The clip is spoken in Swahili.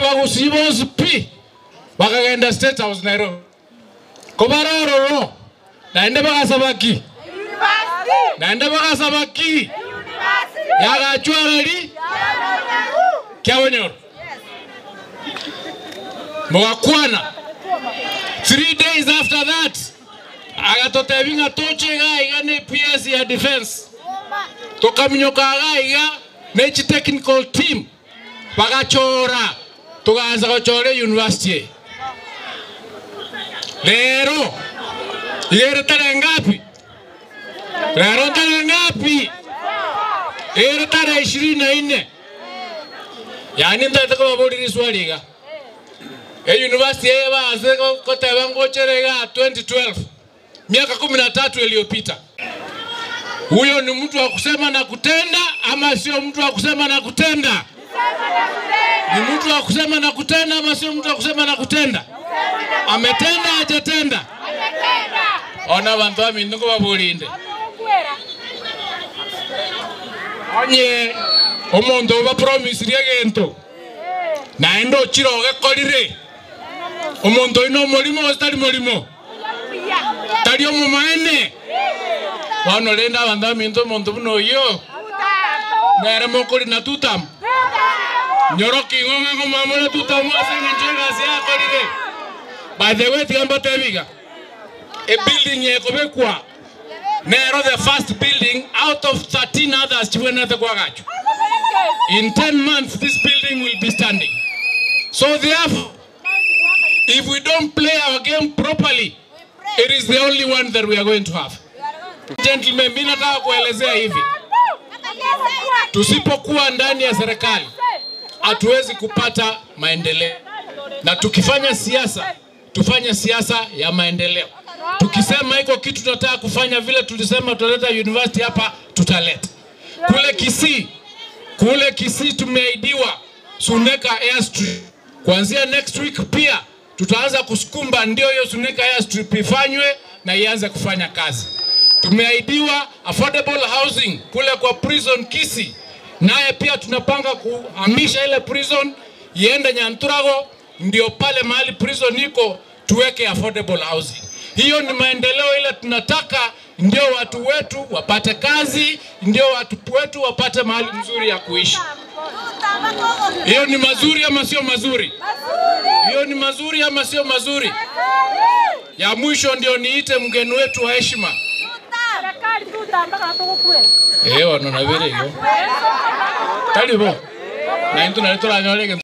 Abagusi bonsi pi bakagenda State House Nairobi. Kobarororo naende bagasabaki. Naende bagasabaki. Yagachwarari Kiabonyoru. Mugakwana. 3 days after that agatotebinga toche ga ne PS ya defense. Tokaminyoka ga nechi technical team bagachora tukaanza kuchora university. Lero lero tarehe ngapi? Lero tarehe ngapi? Lero tarehe 24. Yani ndataka babuli swali ga. E university yebaanze koteba ngocherega 2012. Miaka 13 iliyopita. Huyo ni mtu wa kusema na kutenda ama sio mtu wa kusema na kutenda? Ni mtu wa kusema na kutenda ama sio mtu wa kusema na kutenda? Ametenda hajatenda? Ametenda. Ona bantu aminduko babulinde. Onye omuntu ba promise ryegento. Naendo chiroge kolire. Omuntu ino mulimo ostali mulimo. Tali omumaene. Wano lenda bantu amindu omuntu buno yo. Nere mokoli na tutam. Nyoroki ngonga ngomamona tutam asenga njenga siakolire. By the way, tiamba tebiga. A building yekobekwa. Nero the first building out of 13 others chiwenete kwa gachu. In 10 months this building will be standing. So therefore, if we don't play our game properly, it is the only one that we are going to have. Gentlemen, mimi nataka kuelezea hivi. Tusipokuwa ndani ya serikali, hatuwezi kupata maendeleo. Na tukifanya siasa, tufanye siasa ya maendeleo. Tukisema iko kitu tunataka kufanya vile tulisema tutaleta university hapa, tutaleta. Kule Kisii tumeahidiwa Suneka Airstrip. Kuanzia next week pia tutaanza kusukumba ndio hiyo Suneka Airstrip ifanywe na ianze kufanya kazi. Tumeahidiwa affordable housing kule kwa prison Kisii. Naye pia tunapanga kuhamisha ile prison iende Nyanturago, ndio pale mahali prison iko tuweke affordable housing. Hiyo ni maendeleo ile tunataka, ndio watu wetu wapate kazi, ndio watu wetu wapate mahali mzuri ya kuishi. Hiyo ni mazuri ama sio mazuri? Hiyo ni mazuri ama sio mazuri? Ya mwisho ndio niite mgeni wetu wa heshima. Ewa nona vile hiyo. Talibo. Na intu na